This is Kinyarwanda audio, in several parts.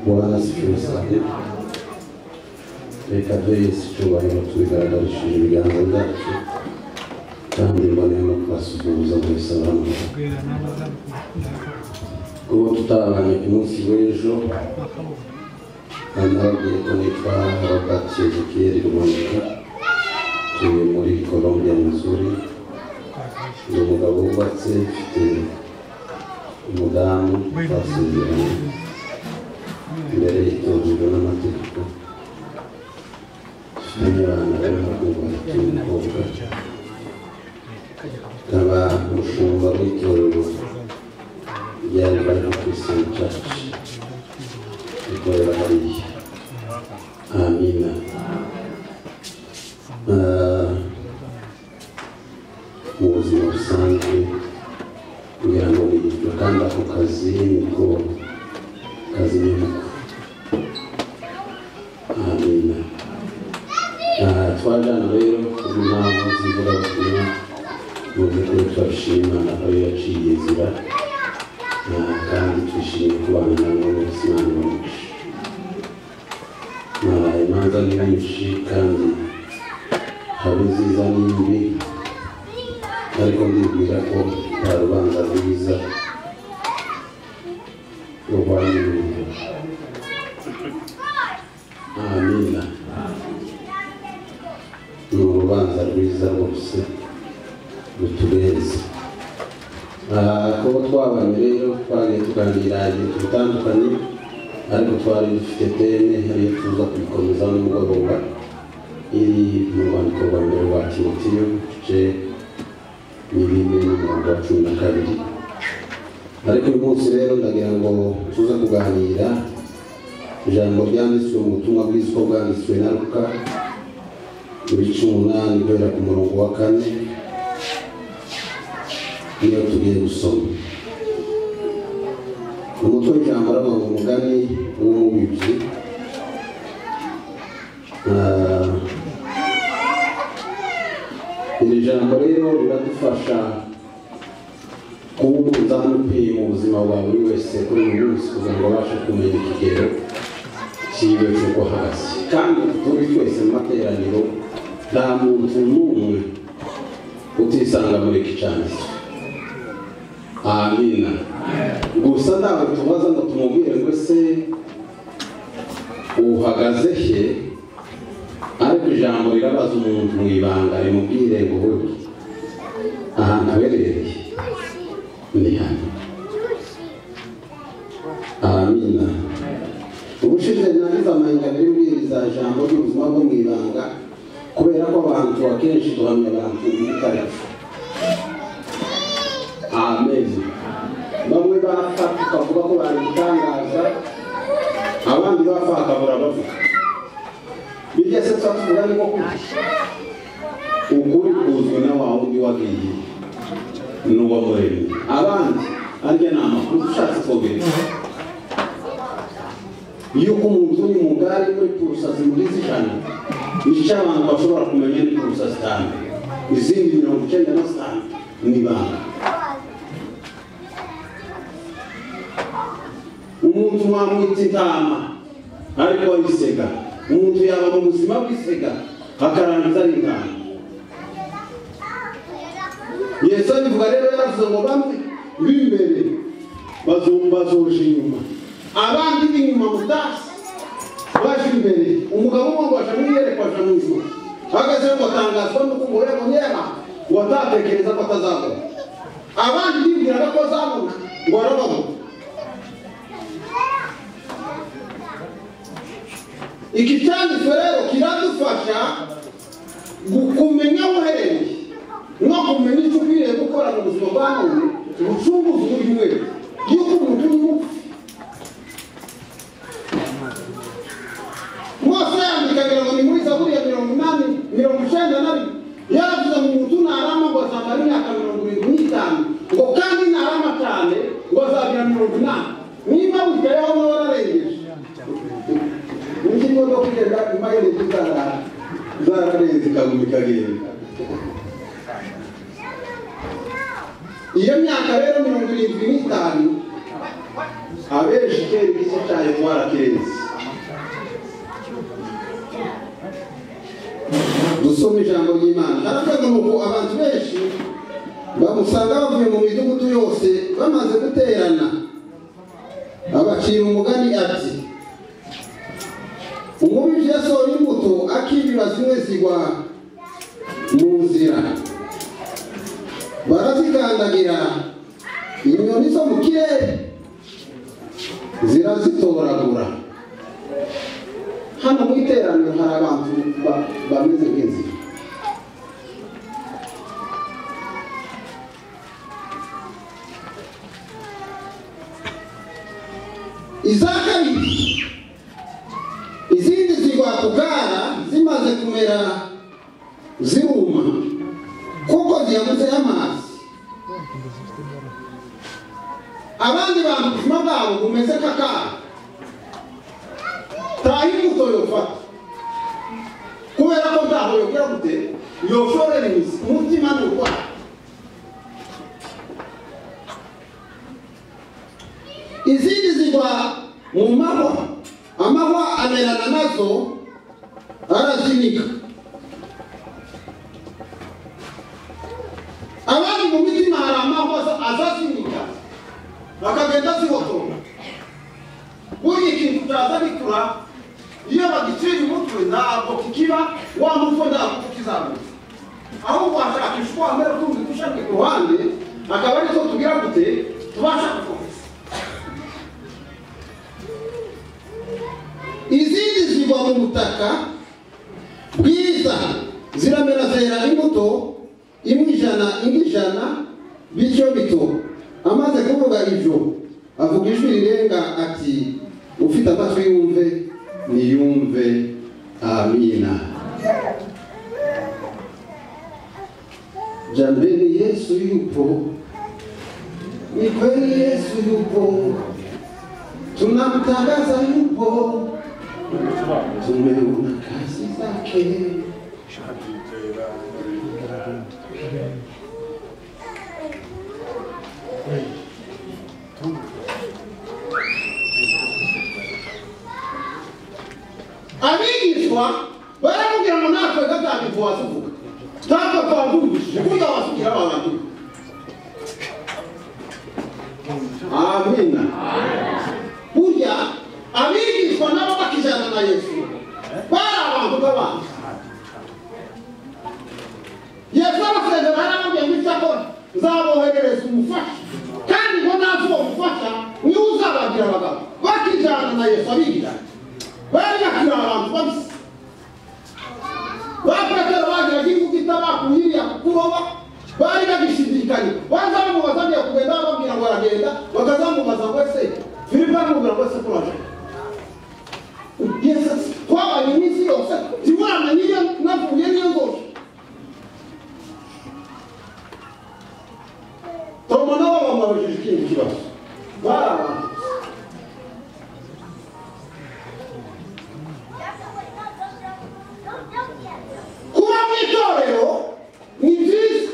Bwana asifiwe sana. Reka duhe Yesu icyubahiro tubigaragarishije ibiganza byacu, kandi mboneye no kubasuhuza mwese abantu. Kuba tutabanye ku munsi w'ejo, nababwiye ko nitwa Robert Ezekiel Ruboneka, tuye muri Colombia, Missouri. Ndi umugabo wubatse, mfite umudamu twasezeranye imbere y'itorero n'amategeko, dufitanye abana b'abahungu batatu n'umukobwa. Nkaba umushumba w'itorero rya Revival Christian Church rikorera hariya. Amina. Mu buzima busanzwe ngira ngo ni ibyo, kandi ako kazi niko kazi nyamukuru. Amina. Twaje hano rero kubw'impamvu z'ivugabutumwa, mu by'ukuri turabishima Imana aho yaciye inzira, kandi twishimiye kubana namwe mwese. Imana ibahe. Imanza ni nyinshi kandi haba inziza n'imbi, ariko ndibwira ko nta rubanza rwiza rurwanya ibintu. Amina. Ni urubanza rwiza rwose rutubereza. Kuba twabanye rero twagiye tuganira ibintu bitandukanye, ariko twari dufite thème ariyo tuza kuyikomeza nimugoroba, iri mu rwandiko rwa mbere rwa Timoteyo igice ni 4 n'umurongo wa 12. Ariko uyu munsi rero ndagira ngo tuze kuganira ijambo ryanditswe mu butumwa bwiza uko bwanditswe na Luka ibice 8 guhera ku murongo wa 4, niyo tugiye gusoma. Umutwe w'ijambo uravuga ngo umugani w'umubibyi. Iri jambo rero riradufasha kuba umunzani ukwiye mu buzima bwa buri wese kuri uyu munsi, kugira ngo abashe kumenya ikigero cyiwe cy'uko ahagaze. Kandi turi twese mu materaniro, nta muntu n'umwe utisanga muri iki cyanditswe. Amina. Gusa ntabwo tubaza ngo tumubwire ngo ese uhagaze he, ariko ijambo rirabaza umuntu mu ibanga rimubwire ngo wowe ahantu aherereye ni hano. Amina. Ubushize nagize amahinga abiri mbwiriza ijambo ry'ubuzima bwo mu ibanga, kubera ko abantu akenshi duhamya abantu ibitarico. Amen. Bamwe bapfa tukavuga ko bari ibitangaza, abandi bapfa bakabura bavuga. Bijya se tuvuga niko kuri ukuri kuzwi na wa wundi wagiye n'uwamuremye. Abandi arya ni amakuru ushatse twobera yuko umuntu uri mu gare muri purusa zimugize 100, icyo abantu bashobora kumenya ni purusa 5, izindi 95 ni ibanga. Umuntu wamwita intama ariko arisega, umuntu yaba mu buzima bw'isega akarangiza ari intama. Yesu abivuga rero yaravuze ngo bamwe b'imbere bazoje inyuma, abandi b'inyuma mutasi baje imbere. Umugabo umwe ngo aja muri yerekwa aja mu ijuru, ahagaze ngo atangazwa n'uko ngo yabonye ngo atatekereza ko atazabona, abandi bibwiraga ko azabona ngo arababona. Iki cyanditswe rero kiradufasha kumenya aho uherereye no kumenya icyo ukwiriye gukora mu buzima bwa none, ubucunguzi buri wese yuko umuntu uri Mose yandikagira ngo ni muri Zaburi ya 80 91, yaravuze ngo umuntu narama ngo azamara imyaka 75, ngo kandi narama cyane ngo azagira 80. Niba wicayeho nawe wararengeje ingingo zo kugenda imayeri zararenze ikaguma ikagenda. Iyo myaka rero 75 Abenshi kera igice cyayo twarakirenze. Dusome ijambo ry'Imana. Haravuga ngo abantu benshi bamusanga bavuye mu midugudu yose bamaze guterana, abacira umugani ati: umubibyi yasohoye imbuto, akibiba zimwe zigwa mu nzira, barazikandagira, inyoni zo mu kirere zirazitoragura. Hano mu iteraniro hari abantu bameze nk'inzira. Iza kabiri, izindi zigwa ku bwara zimaze kumera ziruma kuko ziyabuze amazi. Abandi bantu ubuzima bwabo bumeze kakara, nta imbuto yofata kubera ko ntaho yogera gute yoshorera imizi. Umutima ni urwaye. Izindi zigwa mu mahwa, amahwa amerana nazo arazinika. Abandi mu mitima hari amahwa azazinika bakagenda zihotora. Buri ikintu cyaza bikura iyo bagiciye umutwe ntabwo kikiba wa mutwe ntabwo kizamuka, ahubwo hashakishwa wamera utundi dushami ku ruhande, akaba ari two tugira gute tubasha gukomeza. Izindi zigwa mu butaka bwiza ziramera zera imbuto, imwe ijana indi ijana, bityo bito. Amaze kuvuga ibyo avuga ijwi rirenga ati: ufite amatwi yumve niyumve. Amina. Jambeni, Yesu yupo, ni kweli Yesu yupo, tunamtangaza yupo, tumeona kazi zake. Abigishwa baramubwira ngo natwe gatatu wazuvuga ntabwo twavugishije kuko wasugira abantu. Amina. Burya abigishwa nabo bakijana na Yesu bari abantu b'abantu. Yesu abasezera arababwira ngo icyakora nzaboherereza umufasha, kandi ngo naza uwo mufasha niwe uzabagira abagabo. Bakijana na Yesu abigira bari bakiri abantu babisi. Ba Petero bagiraga imvugo itabakwiriye kuroba, bari bagishidikanya. Baza bamubaza agiye kugenda, bababwira ngo aragenda, bakazamubaza ngo ese Filipo aramubwira ngo ese kuraje. Yesu twabanye iminsi yose ntiwamenye iyo navuye n'iyo nzoje. Toma nabo bamubajije ikindi kibazo. Bari abantu. Kuba mu itorero ni byiza,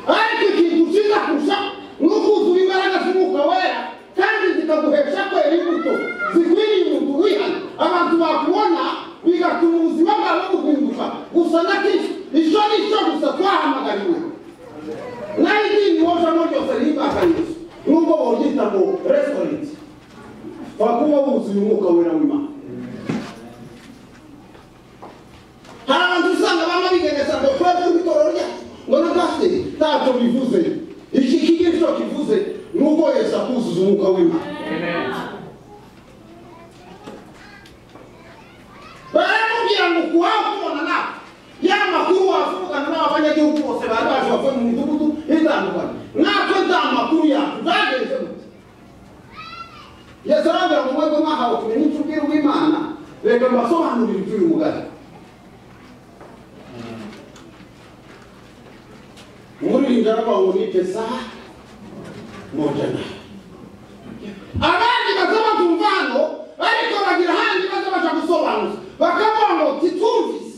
ariko ikintu cyiza kurusha ni ukuzura imbaraga z'Umwuka Wera kandi zikaguhesha kwera imbuto zikwiriye umuntu wihana. Abantu bakubona bigatuma ubuzima bwabo buhinduka gusa na Kristo. Icyo ni cyo gusa twahamagariwe. Naho idini wojamo ryose rihimbaza Yesu, nubwo boryita ngo restaurant, wakuba wuzuye Umwuka Wera w'Imana. Hari abantu usanga bamwe bigeneza ngo twebwe itorero ryacu ngo na pasiteri ntacyo bivuze. Iki kigira icyo kivuze ni uko Yesu akuzuza Umwuka w'Imana. Baramubwira ngo kuwakubona nawe ya makuru wavugana n'abanyagihugu bose bari baje bavuye mu midugudu itandukanye, natwe nta makuru yacu byagenze gute? Yesu arababwira ngo mwebwe mwahawe kumenya icyo ubwira w'Imana, reka mbasobanurire iby'uyu mugani. Umuririmbyi aravuga ngo nipe saa moja nawe. Abandi baza batumva hano, ariko bagira ahandi baza baja gusobanuza bakavuga ngo titumvise.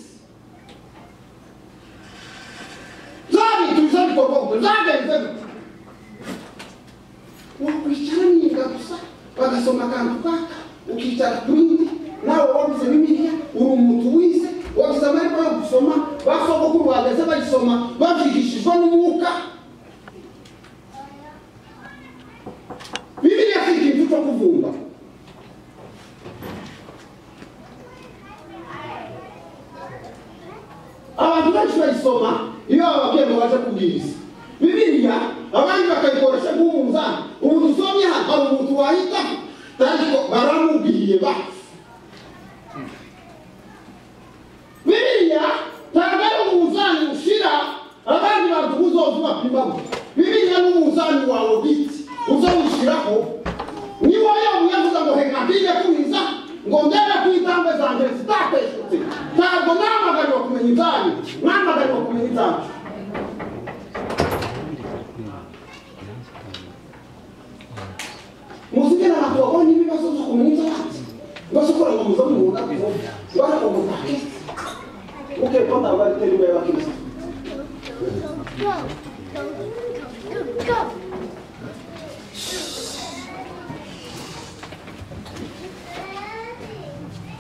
Bya bintu biza bikorwa gute? Byagenze gute? Wakwicara niga gusa Ukicara kuri indi nawe wabuze Bibiliya, uri umuntu wize, wagize amahirwe yo gusoma, basogokuru bageze bayisoma babyigishijwe n'umwuka. Bibiliya si ikintu cyo kuvumba. Abantu benshi bayisoma iyo bababwiye ngo baje kubwiriza Bibiliya, abandi bakayikoresha nk'umunzani. Umuntu usomye hano hari umuntu wahitaho ariko baramubwiye bati Bibiliya ntabwo ari umunzani ushira abandi bantu uzoza ubapimamo. Bibiliya ni umunzani wawe bwite uzawushyiraho. Niba yavuze ngo reka mpige kubiza ngo ndebe ko intambwe zanjye zitateshutse, ntabwo namagariwe kumenya ibyanyu, namagariwe kumenya ibyacu. Muzigera abantu babonye ibibazo byo kumenya ibyacu basukura ngo muze mubona barakomeza uke ko ntabwo ari teri y'abakristo. Go, go, go, go.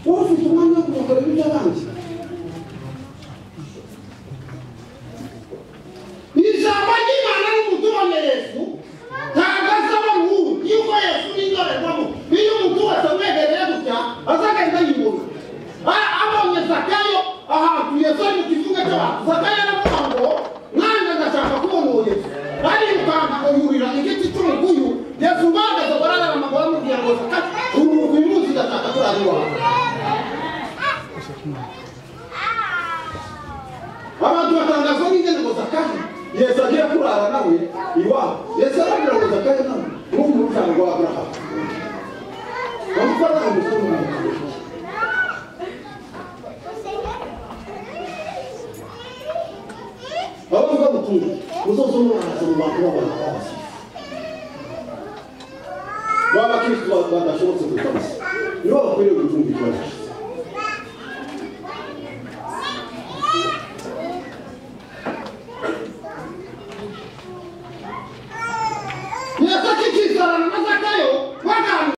Wowe ufite umwanya wo kubakorera iby'abandi. Ijambo ry'Imana n'umuntu ubonye Yesu ntabwo azaba nk'ubu. Yuko Yesu ni indorerwamo, iyo umuntu wese amwegereye gutya azagenda yibona. Abonye Zakayo ahantu Yesu ari mu kivuga cy'abantu, Zakayo aravuga ngo nanjye ndashaka kubona uwo Yesu. Arirukanka ngo yurira igiti cy'umukuyu. Yesu bahagaze barararama ngo baramubwira ngo Zakayo uruhuka uyu munsi ndashaka kurara iwawe. Abantu batangazwa n'ingene ngo Zakayo Yesu agiye kurara nawe iwabo. Yesu arabwira ngo Zakayo nawe ni umuryango wa Aburahamu. Bamufata umusozi. Abavuga butumwa muzozo muraza mu bantu b'abantu b'abasifu b'abakristo badashobotse kutabasa, nibo bakwiriye gutunga ikibazo.